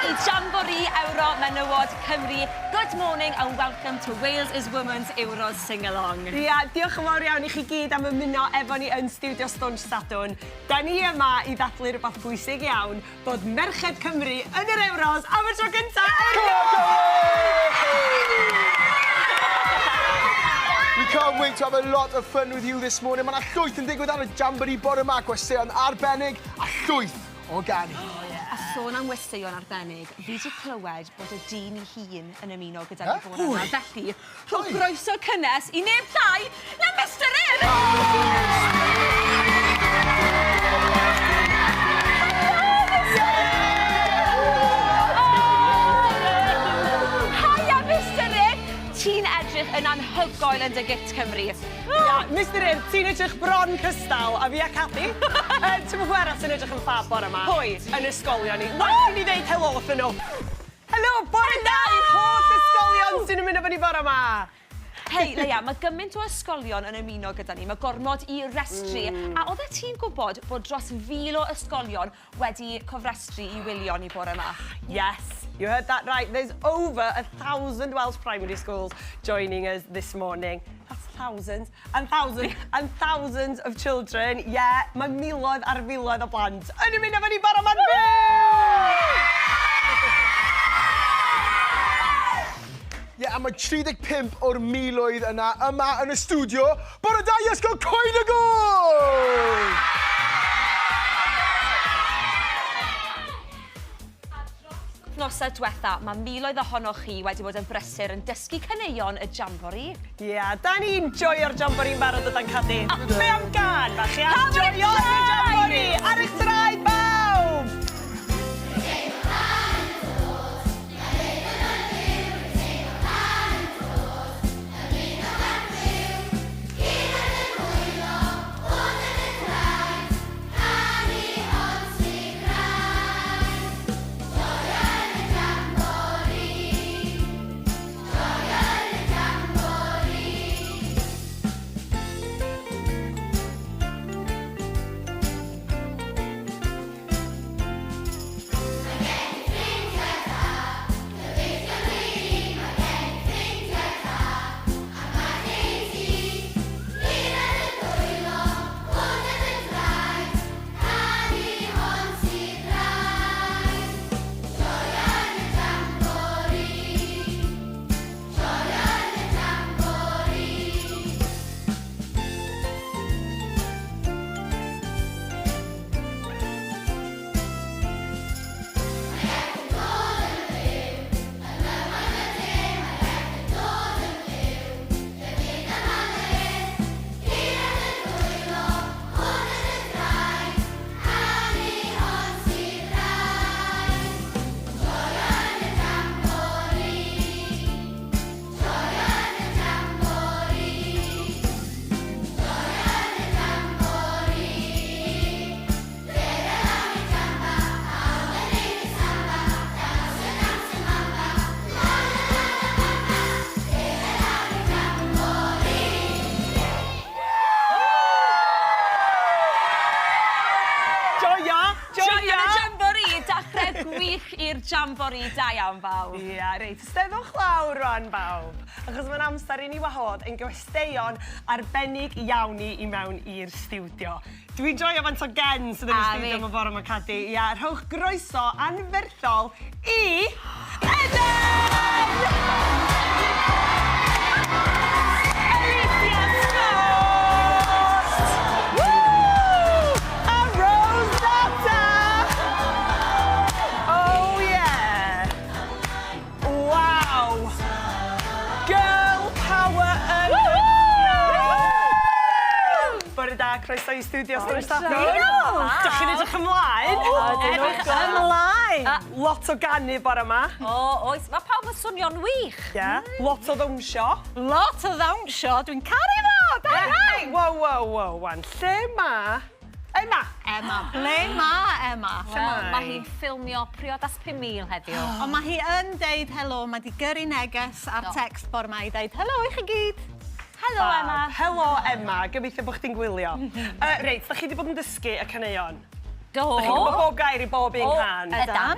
i Jamboree Ewro Menywod Cymru. Good morning and welcome to Wales is Women's Euros Sing-Along. Ia, diolch yn fawr iawn i chi gyd am ymuno efo ni yn Stiwdio Stwnsh Sadwrn. Da ni yma i ddathlu rhywbeth bwysig iawn, bod merched Cymru yn yr Euros am y tro gyntaf erioed! We can't wait to have a lot of fun with you this morning. Mae yna llwyth yn digwydd ar y Jamboree bore yma, gwesteion arbennig a llwyth o ganu. Oh, yeah. A sôn am westeion arbennig, fi 'di clywed bod y dyn ei hun yn ymuno gyda ni bore yma. Felly, rhowch groeso cynnes i neb llai na Mister Urdd! Hiya, Mister Urdd! Ti'n edrych yn anhygoel yn dy git Cymru. Ia, Mister Urdd, ti'n edrych bron cystal a fi a Cadi. Yy, ti'n pwy arall sy'n edrych yn ffab bore 'ma? Pwy? Yn ysgolion ni. Well i ni ddeud helo wrthyn nhw. Helo, bore da i'r holl ysgolion sy'n ymuno efo ni bore 'ma. Hei, Leia, mae gymaint o ysgolion yn ymuno gyda ni, mae gormod i restru. A oeddet ti'n gwybod bod dros 1,000 o ysgolion wedi cofrestru i wylio ni bore 'ma? Yes, you heard that right. There's over 1,000 Welsh primary schools joining us this morning. That's thousands and thousands and thousands of children. Yeah, mae miloedd ar filoedd o blant yn ymuno efo ni bore 'ma'n fyw! Ie, a mae 35 o'r miloedd yna yma yn y stiwdio. Bore da i Ysgol Coed y Gôl! Wythnosau diwetha, mae miloedd ohonoch chi wedi bod yn brysur yn dysgu caneuon y Jamboree. Ie, yeah, da ni'n joio'r Jamboree'n barod ydan Cadi. Be am gân bach, ia? Joio y Jamboree! Ar eich traed bawb! Joio! Joio yn y Jamboree! Dachrau gwych i'r Jamboree. Da iawn, bawb. Ia, reit. Steddwch lawr rwan, bawb, achos mae'n amser i ni wahodd ein gwesteion arbennig iawn ni i mewn i'r stiwdio. Dwi'n joio faint o gen sydd yn y stiwdio yma bore 'ma, Cadi. Ia, rhowch groeso anferthol i Eden! Alicia Scott! Woo! A Rose Data! Oh yeah! Waw! Girl power yn y Bore da, croeso i stiwdio Stori Sadwrn. Diolch! Dych chi'n edrych ymlaen? Edrych ymlaen! Lot o ganu bore yma. O, oes. Mae pawb yn swnio'n wych. Ie. Lot o ddawnsio. Lot o ddawnsio. Dwi'n caru fo! Da iawn! Wow, wow, wow, wan. Lle ma Emma? Emma. Ble ma Emma? Lle mae? Mae hi'n ffilmio Priodas 5000 heddiw. Ond mae hi yn deud helo, mae di gyrru neges ar text bore 'ma i ddeud helo i chi gyd. Helo Emma. Helo Emma, gobeithio bod chdi'n gwylio. Reit, da chi wedi bod yn dysgu y caneuon? Do. Da chi'n gwybod bob gair i bob un cân? Ydan.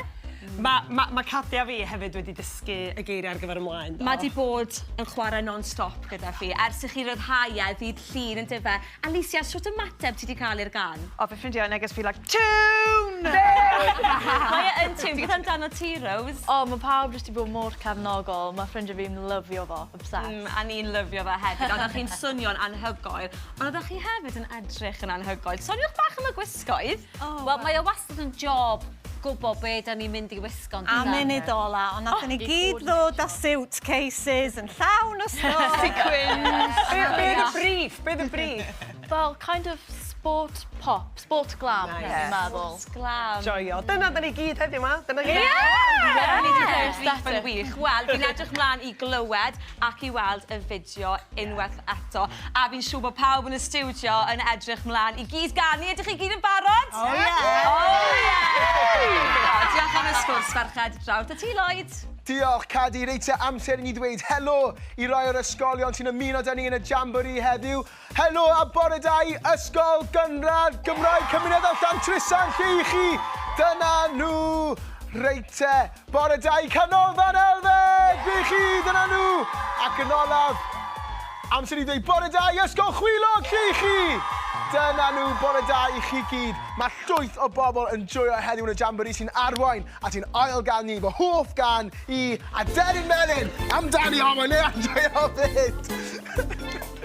Mae ma, ma Cadi a fi hefyd wedi dysgu y geiriau ar gyfer ymlaen. Do. Mae di bod yn chwarae non-stop gyda fi ers i chi ryddhau e ddydd Llun yn dyfe. Alicia, shwt ymateb ti di cael i'r gân? O, fy ffrindiau yn neges fi like, tune! Mae e yn tune. Beth amdano ti, Rose? O, mae pawb jyst 'di bod mor cefnogol. Mae ffrindiau fi'n lyfio fo, obsessed. A ni'n lyfio fe hefyd. Oeddech chi'n swnio'n anhygoel, ond oeddech chi hefyd yn edrych yn anhygoel. Soniwch bach am y gwisgoedd. Wel, mae o wastad yn job gwybod be da ni'n mynd i wisgo. A munud ola, ond nathon ni gyd ddod â suitcases yn llawn o stwff. Sequins. Be, be y brief? Be y brief? Fel kind of sport pop, sport glam, Nice. nice. dwi'n meddwl. Glam. Joio. Dyna da ni gyd heddiw ma. Dyna gyd. Yeah! Ni wedi cael brief yn Aesthetic. wych. Wel, fi'n edrych mlaen i glywed ac i weld y fideo unwaith eto. A fi'n siŵr bod pawb yn y stiwdio yn edrych mlaen i gyd ganu. Ydych chi gyd yn barod? Oh yeah! Oh yeah! Diolch am y sgwrs, ferched. Draw 'da ti, Lloyd. Diolch, Cadi. Reit te, amser i ni ddweud helo i rai o'r ysgolion sy'n ymuno 'da ni yn y Jamboree heddiw. Helo a bore da i Ysgol Gynradd Gymraeg Cymunedol Llantrisant, lle i chi? Dyna nhw. Reit te, bore da i Canolfan Elfed, lle i chi? Dyna nhw. Ac yn olaf, amser i ddweud bore da i Ysgol Chwilog, lle i chi? Dyna nhw, bore da i chi gyd. Mae llwyth o bobl yn joio heddiw yn y Jamboree sy'n arwain at ein ail gân ni, fy hoff gân i Aderyn Melyn. Amdani, o, mae'n le joio fyd.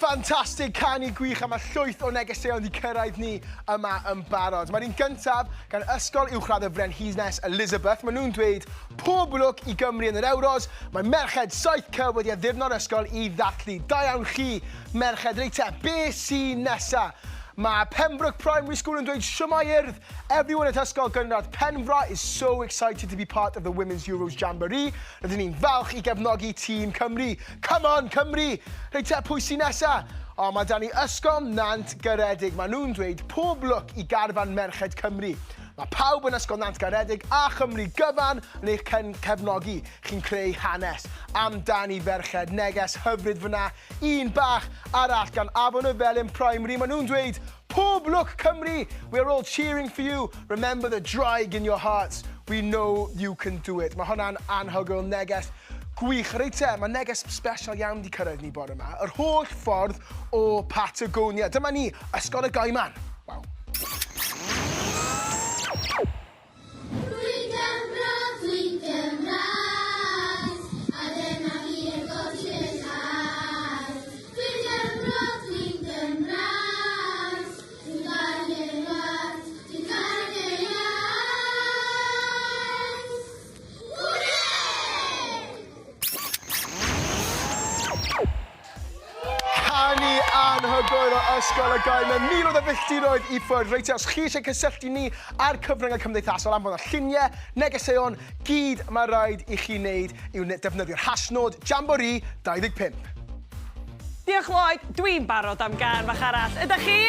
Ffantastig, canu gwych a mae llwyth o negeseuon wedi cyrraedd ni yma yn barod. Mae'r un gyntaf gan Ysgol Uwchradd y Frenhines Elizabeth. Maen nhw'n dweud pob lwc i Gymru yn yr Euros. Mae merched 7C wedi addurno'r ysgol i ddathlu. Da iawn chi, merched. Reit te, be sy'n nesa? Mae Pembroke Primary School yn dweud Shwmae Urdd! Everyone at Ysgol Gynradd Penfro is so excited to be part of the Women's Euros Jamboree. Rydyn ni'n falch i gefnogi tîm Cymru. Come on Cymru! Reit te, pwy sy'n nesa? O, mae 'da ni Ysgol Nant Garedig. Maen nhw'n dweud pob lwc i garfan Merched Cymru. Mae pawb yn Ysgol Nant Garedig a Chymru gyfan yn eich cefnogi. Chi'n creu hanes. Amdani ferched, neges hyfryd fyna. Un bach arall gan Afon y Felin Primary, maen nhw'n dweud, Pob lwc Cymru! We are all cheering for you. Remember the draig in your hearts. We know you can do it. Mae hwnna'n anhygoel neges gwych. Reit te, mae neges special iawn wedi cyrraedd ni bore yma. Yr holl ffordd o Patagonia. Dyma ni, Ysgol y Gaiman. Waw. Dwi'n Gymro, dwi'n Gymraes, a dyma fi yn codi fy llais. Dwi'n Gymro, dwi'n Gymraes, dwi'n caru fy ngwlad, dwi'n caru fy iaith. Hwrê! Canu anhygoel o Ysgol y Gaer mewn miloedd o filltiroedd i ffwrdd. Reit te, os chi eisiau cysylltu ni ar cyfryngau cymdeithasol am fod lluniau, negeseuon, gyd mae rhaid i chi wneud yw defnyddio'r hashnod Jamboree25. Diolch Lloyd, dwi'n barod am gân fach arall. Ydych chi?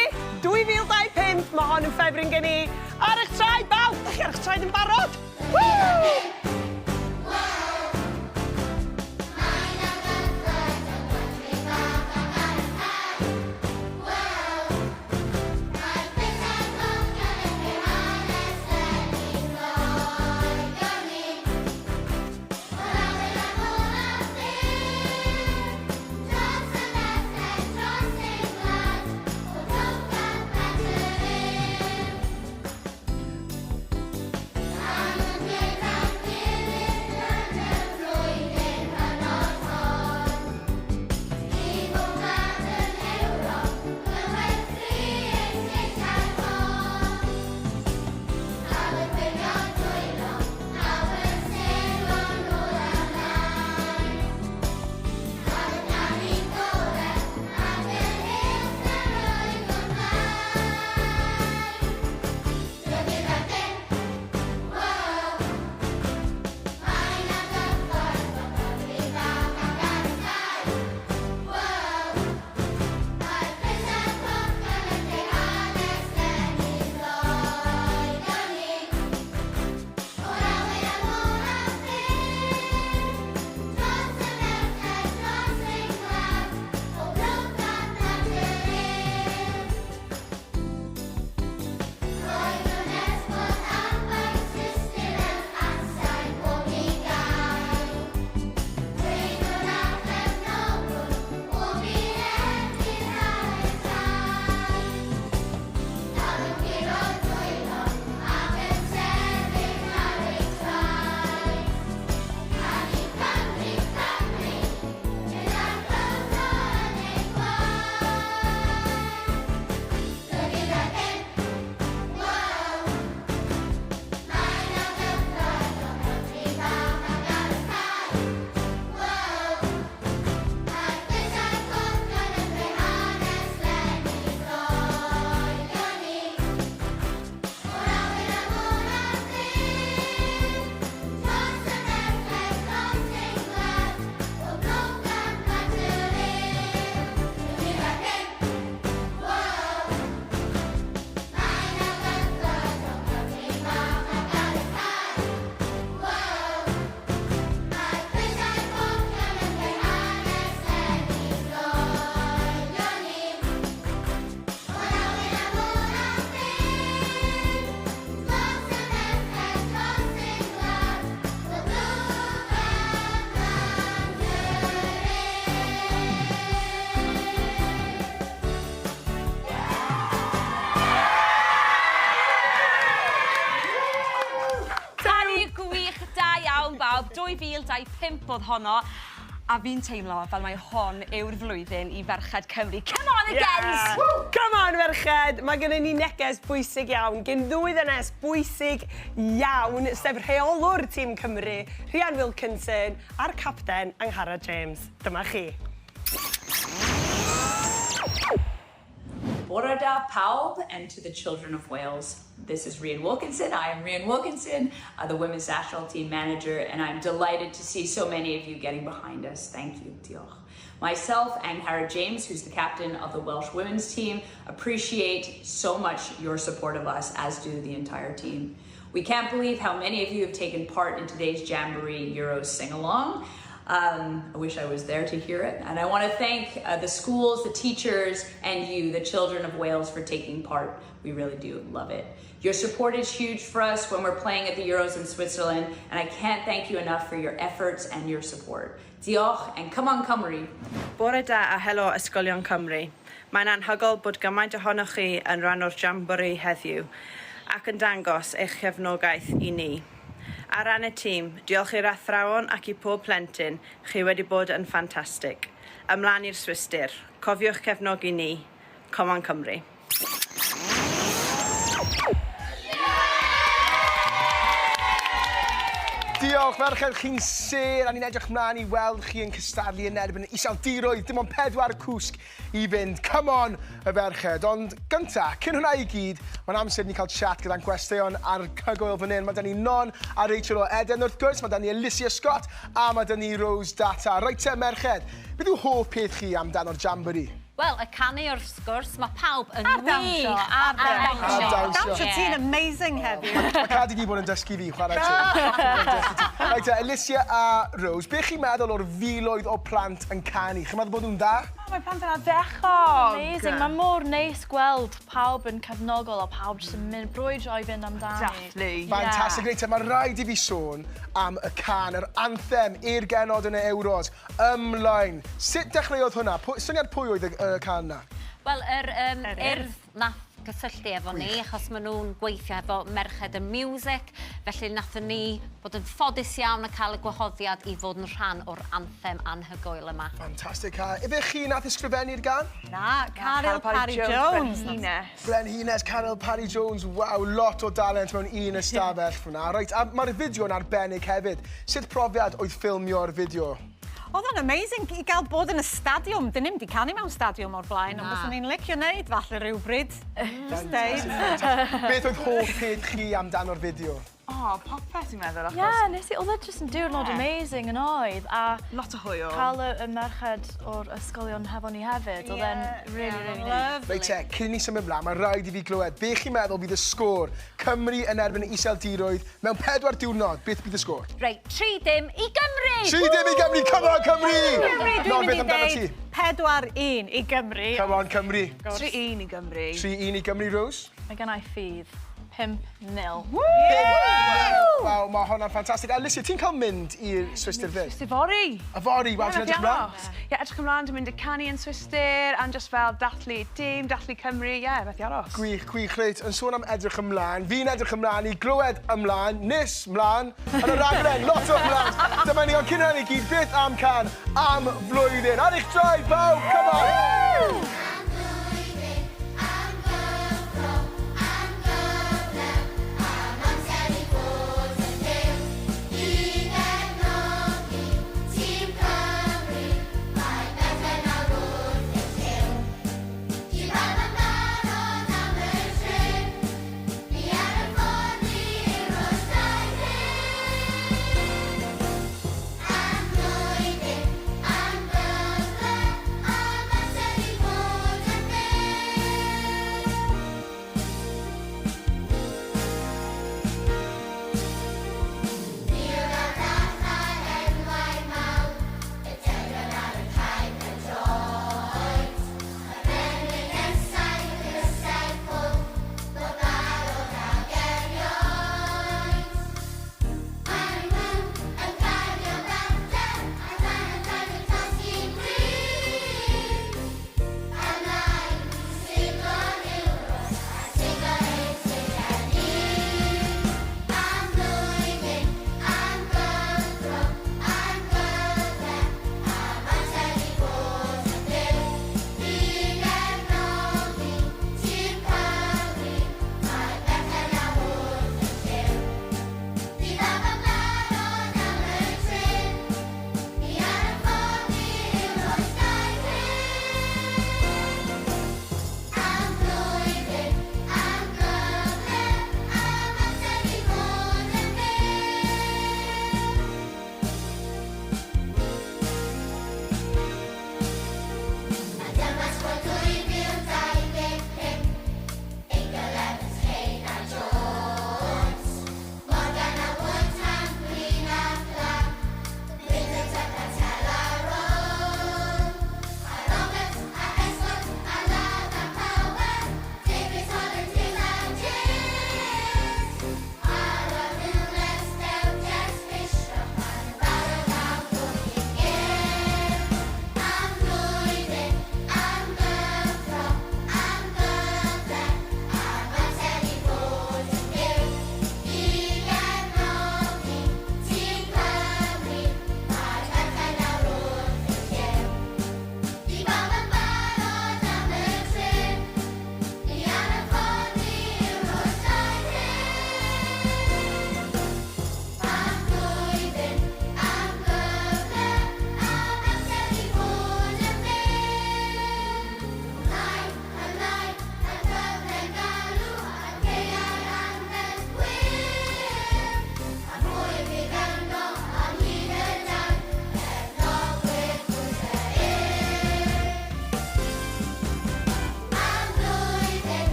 2025, mae hon yn ffefryn gen i. Ar eich traed, bawb! Ydych chi ar eich traed yn barod? Woo! Canu gwych, da iawn bawb. 2025 oedd honno. A fi'n teimlo fel mai hon yw'r flwyddyn i ferched Cymru. Come on agains! Yeah. Come on ferched! Mae gennym ni neges bwysig iawn gen ddwy ddynes bwysig iawn, sef rheolwr tîm Cymru, Rhian Wilkinson, a'r capten Angharad James. Dyma chi. Bore da pawb and to the children of Wales. This is Rhian Wilkinson. I am Rhian Wilkinson, the Women's National Team Manager, and I'm delighted to see so many of you getting behind us. Thank you, diolch. Myself and Harry James, who's the captain of the Welsh women's team, appreciate so much your support of us, as do the entire team. We can't believe how many of you have taken part in today's Jamboree Euro sing-along. I wish I was there to hear it. And I want to thank the schools, the teachers, and you, the children of Wales, for taking part. We really do love it. Your support is huge for us when we're playing at the Euros in Switzerland, and I can't thank you enough for your efforts and your support. Diolch, and come on Cymru. Bore da a helo Ysgolion Cymru. Mae'n anhygoel bod gymaint ohonoch chi yn rhan o'r Jamboree heddiw ac yn dangos eich cefnogaeth i ni. Ar ran y tîm, diolch i'r athrawon ac i pob plentyn, chi wedi bod yn ffantastig. Ymlaen i'r Swistir. Cofiwch cefnogi ni. Come on Cymru. Diolch, ferched, chi'n sêr, a ni'n edrych mlaen i weld chi yn cystadlu yn erbyn y Iseldiroedd. Dim ond pedwar cwsg i fynd. Come on, y ferched. Ond gynta, cyn hwnna i gyd, mae'n amser ni cael chat gyda'n gwesteion anhygoel fan hyn. Mae 'da ni Non a Rachel o Eden wrth gwrs, mae 'da ni Alicia Scott a mae 'da ni Rose Data. Reit te, merched, beth yw hoff peth chi amdano'r Jamboree? Wel, y canu wrth gwrs, mae pawb yn A'r dawnsio, wych. a'r dawnsio. A'r dawnsio. Dawnsio ti'n amazing heddiw. Mae Cardi 'di bod yn dysgu fi, chwarae teg. Reit te, Alicia a Rose, beth chi'n meddwl o'r filoedd o plant yn canu? Chi'n meddwl bod nhw'n dda? Oh, mae plant yn ardderchog. Amazing. Mae mor neis gweld pawb yn cefnogol a pawb jyst yn mynd brwydro i fynd amdani. Dathlu. Fantastic. Reit te, mae rhaid i fi sôn am y cân, yr anthem i'r genod yn y Euros, Ymlaen. Sut dechreuodd hwnna? Pwy, syniad pwy oedd y cân 'na? Wel, yr Urdd nath gysylltu efo ni, achos maen nhw'n gweithio efo Merched y Music, felly nathon ni bod yn ffodus iawn a cael y gwahoddiad i fod yn rhan o'r anthem anhygoel yma. Fantastic. A ife chi nath ysgrifennu'r gân? Na, Caryl Parry Jones. Brenhines. Brenhines Caryl Parry Jones. Waw, lot o dalent mewn un ystafell fyna. Reit, a mae'r fideo'n arbennig hefyd. Sut profiad oedd ffilmio'r fideo? Oedd o'n amazing i gael bod yn y stadiwm. Dyn ni'm 'di canu mewn stadiwm o'r blaen, ond Na. byswn ni'n licio wneud falle rhywbryd. Just deud. Beth oedd hoff peth chi amdano'r fideo? O, popeth i'n meddwl, achos Yeah, nes i, oedd e jyst yn diwrnod amazing yn oedd, a lot o hwyl. cael y merched o'r ysgolion hefo ni hefyd, oedd e'n really, really nice. Reit te, cyn i ni symud mlaen, mae rhaid i fi glywed. Be chi'n meddwl bydd y sgôr Cymru yn erbyn y Iseldiroedd mewn 4 diwrnod? Beth bydd y sgôr? Reit, 3-0 i Gymru! 3-0 i Gymru! Come on, Cymru! Cymru, Non, dwi'n beth mynd i amdano ti? ddeud 4-1 i Gymru. Come on, Cymru. 3-1 i Gymru. 3-1 i Gymru, Rose. Mae gen i ffydd 5-0. Waw, mae hwnna'n ffantastig. Alicia, ti'n cael mynd i'r Swistir fyd? Yfory. Yfory, waw, ti'n edrych ymlaen? Ie, edrych ymlaen, dwi'n mynd i canu yn Swistir, and just fel dathlu tîm, dathlu Cymru, ie, yeah, methu aros. Gwych, gwych, reit, yn sôn am edrych ymlaen, fi'n edrych ymlaen i glywed ymlaen, nes mlaen, yn y raglen, lot o ymlaen. Dyma ni, ond cyn hynny gyd, beth am cân am flwyddyn? Ar eich traed, pawb, come on! Am flwyddyn, am gyffro, am gyfle, am amser i fod yn fyw. I gefnogi tîm Cymru, mae pethau nawr wrth y llyw. I bawb yn barod am y trip, ni ar y ffordd i Euros 20. Am flwyddyn, am gyfle, am amser i fod.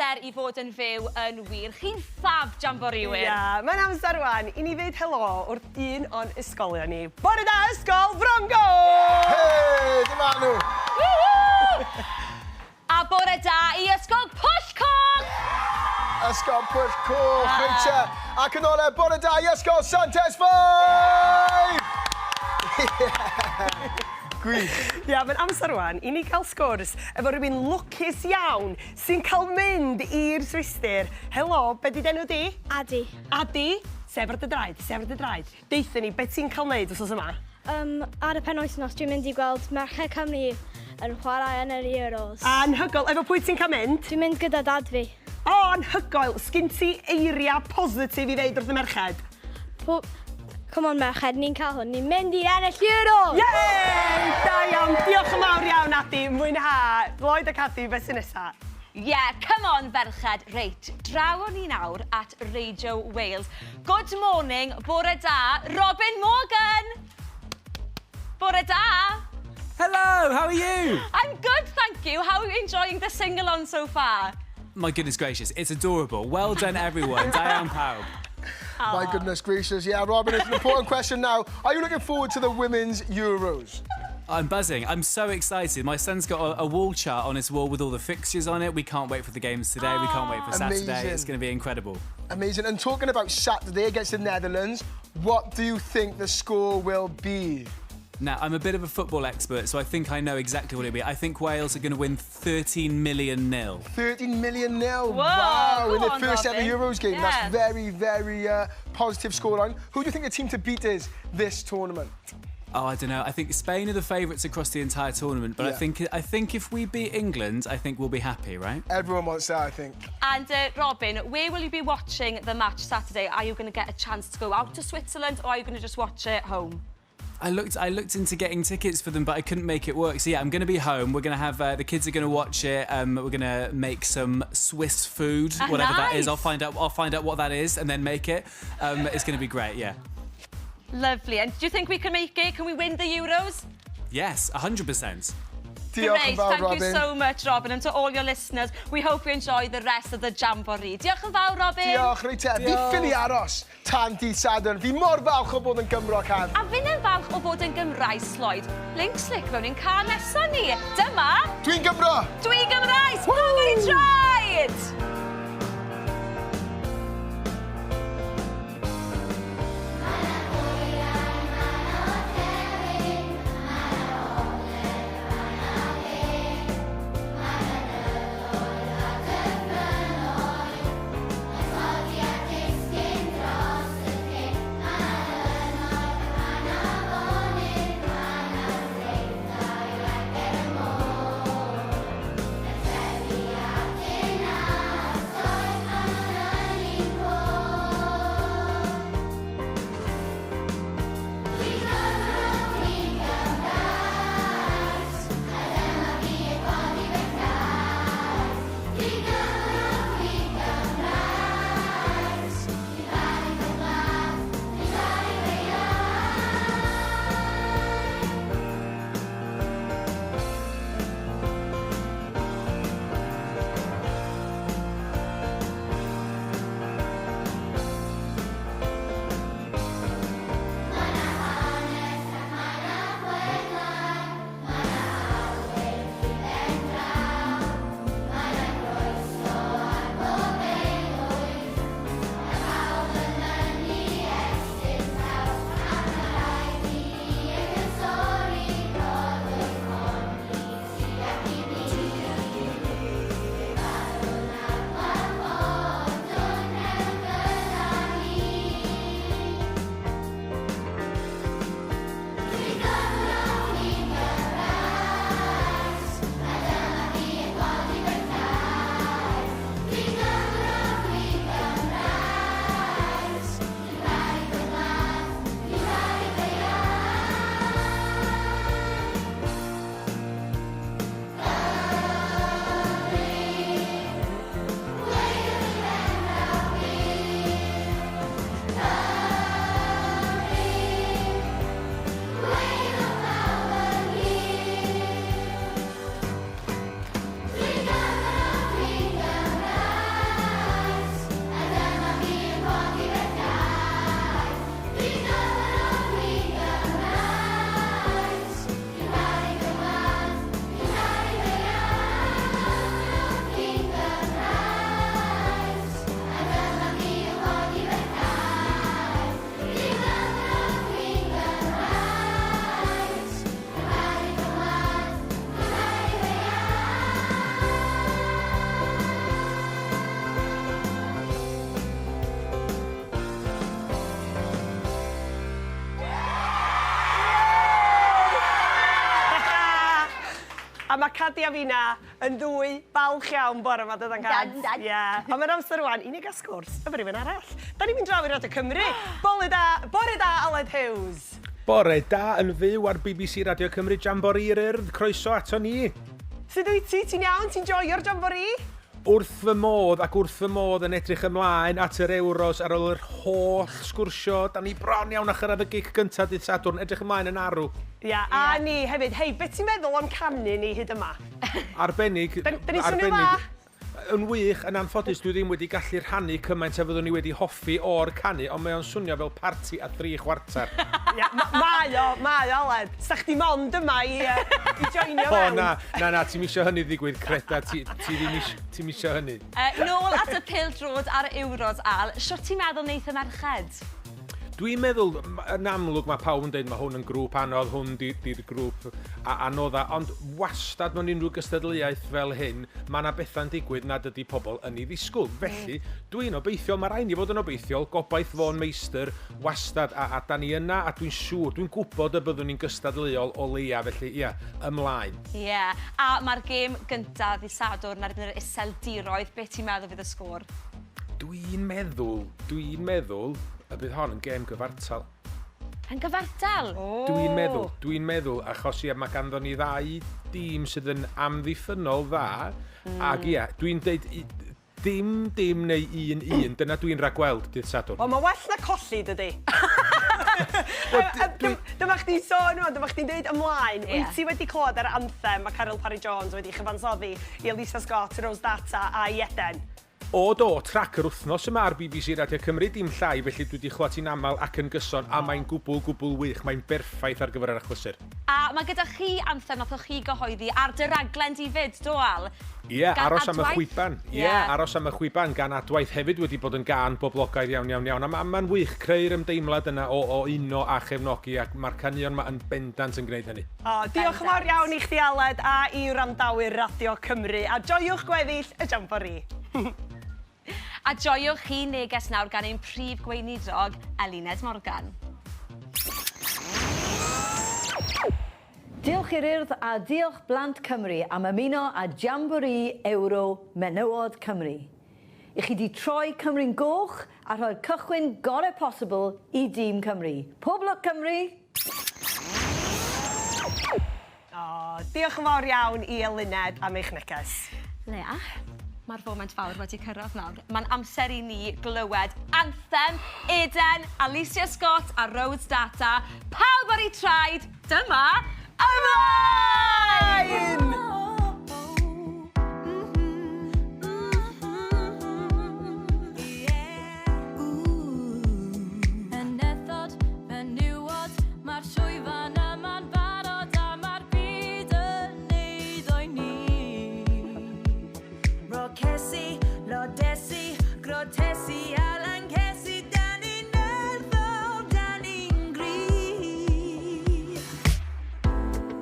bleser i fod yn fyw yn wir. Chi'n ffab, Jamborïwyr. Ia, mae'n amser rwan i ni ddeud helo wrth un o'n ysgolion ni. Bore da, Ysgol Frongo! Hei, dyma nhw! A bore da i Ysgol Pwll Coch! Ysgol Pwll Coch, reit te. Ac yn ole, bore da i Ysgol Santes Fair! Gwych. Ia, mae'n amser rwan i ni cael sgwrs efo rhywun lwcus iawn sy'n cael mynd i'r Swistir. Helo, be di d'enw di? Adi. Adi, sef ar dy draed, sef ar dy draed. Deutha ni, be ti'n cael wneud wythnos yma? Um, ar y penwythnos, dwi'n mynd i gweld Merched Cymru yn chwarae yn yr Euros. Anhygoel. Efo pwy ti'n cael mynd? Dwi'n mynd gyda dad fi. O, anhygoel. Sgin ti eiriau positif i ddeud wrth y merched? Po Come on merched, ni'n cael hwn. Ni'n mynd i ennill Euros! Yay! Da iawn. Diolch yn fawr iawn, Adi. Mwynha. Lloyd ac Adi, beth sy'n nesa? Yeah, come on ferched. Reit, draw o'n ni nawr at Radio Wales. Good morning, bore da, Robin Morgan! Bore da! Hello, how are you? I'm good, thank you. How are you enjoying the sing-along so far? My goodness gracious, it's adorable. Well done, everyone. Da iawn pawb. My goodness gracious. Yeah, Robin, it's an important question now. Are you looking forward to the Women's Euros? I'm buzzing. I'm so excited. My son's got a wall chart on his wall with all the fixtures on it. We can't wait for the games today. We can't wait for Saturday. Amazing. It's going to be incredible. Amazing. And talking about Saturday against the Netherlands, what do you think the score will be? Now, I'm a bit of a football expert, so I think I know exactly what it'll be. I think Wales are going to win 13 million nil. 13 million nil. Whoa, wow, go in the on, first Robin. ever Euros game. Yeah. That's very, very positive scoreline. Who do you think the team to beat is this tournament? Oh, I don't know. I think Spain are the favourites across the entire tournament, but I think if we beat England, I think we'll be happy, right? Everyone wants that, I think. And Robin, where will you be watching the match Saturday? Are you going to get a chance to go out to Switzerland or are you going to just watch it at home? I looked into getting tickets for them, but I couldn't make it work. So yeah, I'm going to be home. We're going to have the kids are going to watch it. We're going to make some Swiss food, whatever that is. Nice. I'll find out what that is and then make it. It's going to be great. Yeah. Lovely. And do you think we can make it? Can we win the Euros? Yes, 100%. Diolch Great. yn fawr, Thank Robin. you so much, Robin. And to all your listeners, we hope you enjoy the rest of the Jamboree. Diolch yn fawr, Robin. Diolch, reit te. Fi ffili aros tan dydd Sadwrn. Fi mor falch o bod yn Gymro, Cam. A fi'n falch o fod yn Gymraes, Lloyd. Link Slick mewn i'n cân nesa ni. Dyma... Dwi'n Gymro! Dwi'n Gymraes! Pawb ar ei traed! mae Cadi a Fina yn ddwy falch iawn bore yma, dydan Cad? Dan, dan. Ie. Ond mae'n amser rwan i ni gael sgwrs efo rhywun arall. Da ni'n mynd draw i Radio Cymru. Bore da, bore da Aled Hughes. Bore da yn fyw ar BBC Radio Cymru Jamboree yr Urdd. Croeso ato ni. Sut wyt ti? Ti'n iawn? Ti'n joio'r Jamboree? Wrth fy modd ac wrth fy modd yn edrych ymlaen at yr Euros ar ôl yr holl sgwrsio. Da ni bron iawn a chyrraedd y gic gyntaf dydd Sadwrn. Edrych ymlaen yn arw. Ia, a ni hefyd. Hei, beth ti'n meddwl am canu ni hyd yma? Arbennig. Da ni'n swnio dda? Yn wych, yn anffodus, dwi ddim wedi gallu rhannu cymaint a fyddwn ni wedi hoffi o'r canu, ond mae o'n swnio fel parti a thri chwarter. Ia, mae o, mae o, Aled. Sa chdi mond yma i, i joinio O, mewn. na, na, na, ti'm isio hynny ddigwydd, creda, ti, ti ddim isio, ti'm isio hynny. Nôl at y pêl-droed a'r Euros, Al. Shwt ti'n meddwl wneith y merched? Dwi'n meddwl, yn amlwg mae pawb yn dweud mae hwn yn grŵp anodd, hwn di'r grŵp anodda, ond wastad mewn unrhyw gystadleuaeth fel hyn, mae yna bethau'n digwydd nad ydy pobl yn ei ddisgwyl. Felly, dwi'n obeithiol, mae rhaid ni fod yn obeithiol, gobaith fo'n meistr, wastad, a da ni yna, a dwi'n siŵr, dwi'n gwybod y byddwn ni'n gystadleuol o leia, felly ia, ymlaen. Ie, yeah. A mae'r gêm gyntaf ddydd Sadwrn ar yr Iseldiroedd, beth ti'n meddwl fydd y sgôr? Dwi'n meddwl, dwi'n meddwl y bydd hon yn gêm gyfartal. Yn gyfartal? Oh. Dwi'n meddwl, dwi'n meddwl, achos ia, mae ganddo ni ddau dîm sydd yn amddiffynnol dda, ac ia, dwi'n deud dim dim neu 1-1, dyna dwi'n rhagweld dydd Sadwrn. Wel, mae well na colli, dydy. Dyma chdi'n sôn rwan, dyma chdi'n deud ymlaen. Ie. Wyt ti wedi clywed yr anthem mae Caryl Parry Jones wedi chyfansoddi i Elisa Scott, Rose Data a i Eden? O do, trac yr wythnos yma ar BBC Radio Cymru, dim llai, felly dwi wedi clywed hi'n aml ac yn gyson, a mae'n gwbl, gwbl wych, mae'n berffaith ar gyfer yr achlysur. A mae gyda chi anthem nathoch chi gyhoeddi ar dy raglen di fyd, do Al? Ie, Gan aros am y Adwaith? chwiban. Ie, aros am y chwiban gan Adwaith hefyd wedi bod yn gân boblogaidd iawn, iawn, iawn. A mae'n wych creu'r ymdeimlad yna o uno a chefnogi, ac mae'r caneuon yma yn bendant yn gwneud hynny. O, diolch yn fawr iawn i chdi Aled a i wrandawyr Radio Cymru, a joiwch gweddill y Jamboree. A joiwch chi neges nawr gan ein prif gweinidog, Eluned Morgan. Diolch i'r Urdd a diolch Blant Cymru am ymuno â Jamboree Euro Menywod Cymru. I chi di troi Cymru'n goch a rhoi'r cychwyn gorau posibl i dîm Cymru. Pob lwc Cymru! O, diolch yn fawr iawn i Eluned am eich neges. Lea, mae'r foment fawr wedi cyrraedd nawr. Mae'n amser i ni glywed anthem Eden, Aleighcia Scott a Rose Data. Pawb ar eu traed, dyma Ymlaen! Enethod, menywod, mae'r llwyfan yma'n barod a mae'r byd yn eiddo i ni. Rocesi, lodesi, grotesi, alancesi, da ni'n nerthol, da ni'n gry.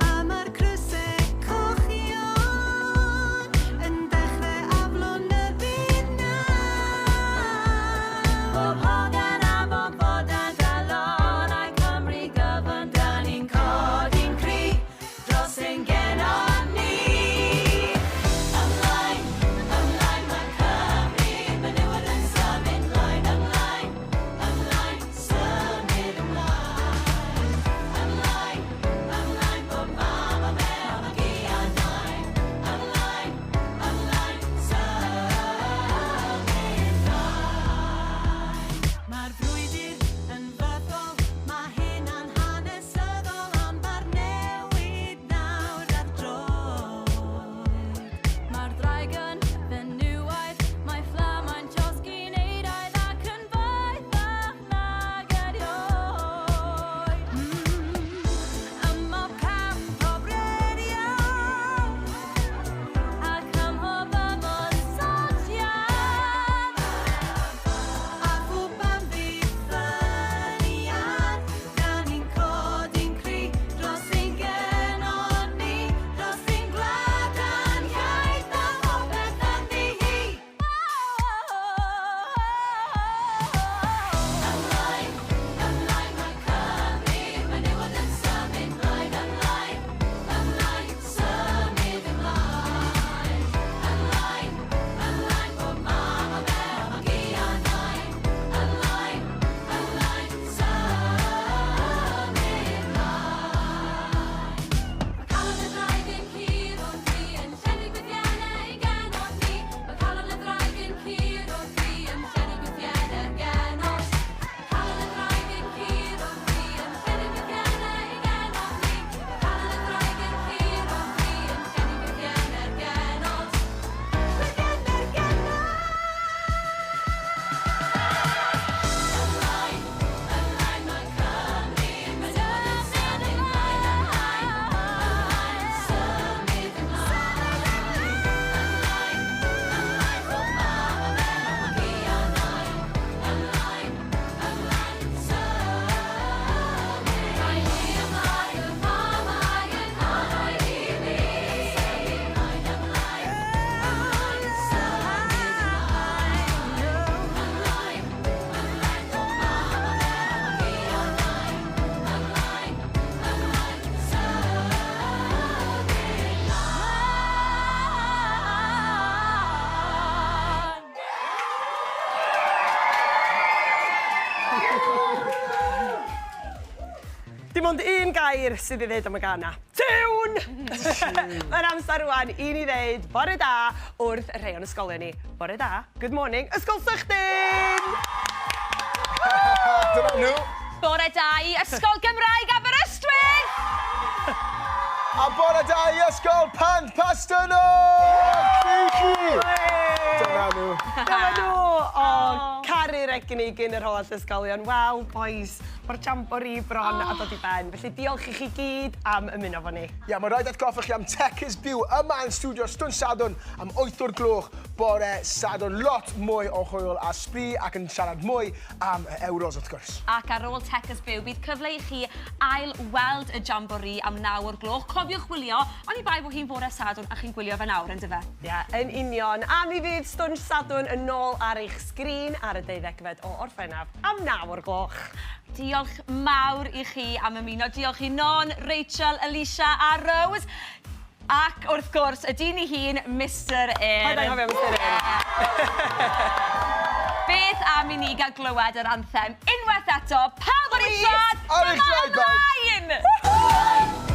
A mae'r crysau cochion yn dechrau aflonyddu nawr. Bob hogan a bob fodan galonau Cymru gyfan, da ni'n codi'n cry dros ein genod ni. Ymlaen, ymlaen mae Cymru, menywod yn symud. Dim ond un gair sydd i ddeud am y gân 'na. Tiwn! Mae'n amser rwan i ni ddeud bore da wrth y rhai o'n ysgolion ni. Bore da, good morning, Ysgol Sychdyn! Dyna nhw. Bore da i Ysgol Gymraeg Aberystwyth! A bore da i Ysgol Pant Pasternak! Chi! Dyna nhw. Dyna nhw! O, caru'r egni gyn yr holl ysgolion. Wel, boys, mae'r jamboree bron a dod i ben. Felly diolch i chi gyd am ymuno fo ni. Ia, mae rhaid atgoffa chi am Tecys Byw yma yn stiwdio Stwnsh Sadwrn am 8 o'r gloch bore Sadwrn. Lot mwy o hwyl a sbri ac yn siarad mwy am y Euros wrth gwrs. Ac ar ôl Tecys Byw, bydd cyfle i chi ail weld y jamboree am 9 o'r gloch. Cofiwch wylio, oni bai bod hi'n fore Sadwrn a chi'n gwylio fe nawr, yndyfe? Ie, yn union. A mi fydd Stwnsh Sadwrn yn ôl ar eich sgrin ar y 12fed o Orffennaf am 9 o'r gloch. Diolch mawr i chi am ymuno. Diolch i Non, Rachel, Alicia a Rose. Ac wrth gwrs, y dyn ei hun, Mr Urdd. Paid anghofio Mr Urdd. Beth am i ni gael glywed yr anthem unwaith eto? Pawb ar eich traed, Ar eich dyma traed, bawb. ymlaen!